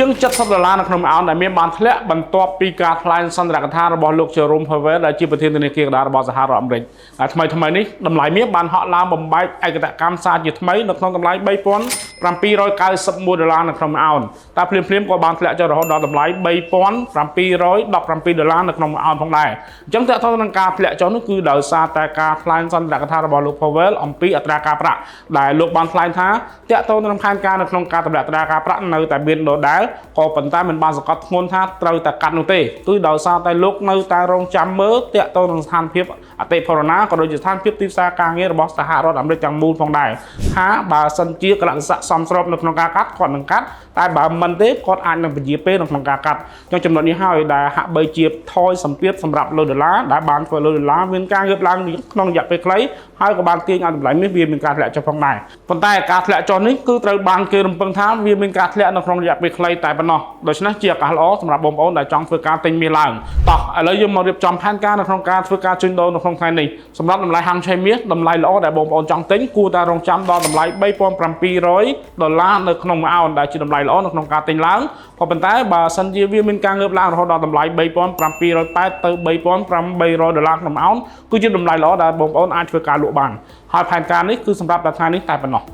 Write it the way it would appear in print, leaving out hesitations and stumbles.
ជាង70ដុល្លារនៅក្នុងអោនដែលមានបានធ្លាក់បន្ទាប់ពីការថ្លែងសន្ទរកថារបស់លោក Jerome Powell ដែលជាប្រធានធនាគារកណ្ដាលរបស់សហរដ្ឋអាមេរិកដែលថ្មីថ្មីនេះតម្លៃមាសបានហក់ឡើងបំបែកឯតទគ្គកម្មសារជាថ្មីនៅក្នុងតម្លៃ3791ដុល្លារនៅក្នុងអោនតែភ្លាមៗក៏បានធ្លាក់ចុះរហូតដល់តម្លៃ3717ដុល្លារនៅក្នុងអោនផងដែរអញ្ចឹងតើតើនឹងការធ្លាក់ចុះនោះគឺដោយសារតែការថ្លែងសន្ទរកថារបស់លោក Powell អំពីអត្រាការប្រាក់ដែលលោកបានថ្លែងថាតើតើនឹងផែនការនៅក្នុងការទម្លាក់អត្រាការប្រាក់នៅតែមានដដែលក៏ប៉ុន្តែមិនបានសង្កត់ធ្ងន់ថាត្រូវតែកាត់នោះទេគឺដោយសារតែលោកនៅតែរងចាំមើលតើតើនឹងស្ថានភាពអតិផរណាក៏ដូចជាស្ថានភាពទីផ្សារការងាររបស់សហរដ្ឋអាមេរិកទាំងមូលផងដែរថាបើសិនជាកលៈទេសៈសមស្របនៅក្នុងការកាត់គាត់នឹងកាត់តែបើមិនទេគាត់អាចនឹងពជាពេលនៅក្នុងការកាត់ចុងចំណុចនេះហើយដែលហាក់បីជាថយសម្ពាធសម្រាប់លុយដុល្លារដែលបានធ្វើលុយដុល្លារមានការងើបឡើងក្នុងរយៈពេលខ្លីហើយក៏បានទាញឲ្យតម្លៃមាសវាមានការធ្លាក់ចុះផងដែរប៉ុន្តែការធ្លាក់ចុះនេះគឺត្រូវបានគេរំពឹងថាវាមានការធ្លាក់នៅក្នុងរយៈពេលខ្លីតែប៉ុណ្ណោះដូច្នេះជាឱកាសល្អសម្រាប់បងប្អូនដែលចង់ធ្វើការទិញមាសឡើងតោះឥឡូវយើងមករៀបចំផែនការនៅក្នុងការធ្វើការជួញដូរនៅក្នុងថ្ងៃនេះសម្រាប់តម្លៃហាងឆេមាសតម្លៃល្អដែលបងប្អូនចង់ទិញគួរតែរងចាំដល់តម្លៃ3700ដុល្លារនៅក្នុងមួយអោនដែលជាតម្លៃល្អនៅក្នុងការទិញឡើងក៏ប៉ុន្តែបើសិនជាវាមានការងើបឡើងរហូតដល់តម្លៃ3780ទៅ3800ដុល្លារក្នុងមួយអោនគឺជាតម្លៃល្អដែលបងប្អូនអាចធ្វើការលក់បានហើយផែនការនេះគឺសម្រាប់តែថ្ងៃនេះតែប៉ុណ្ណោះ។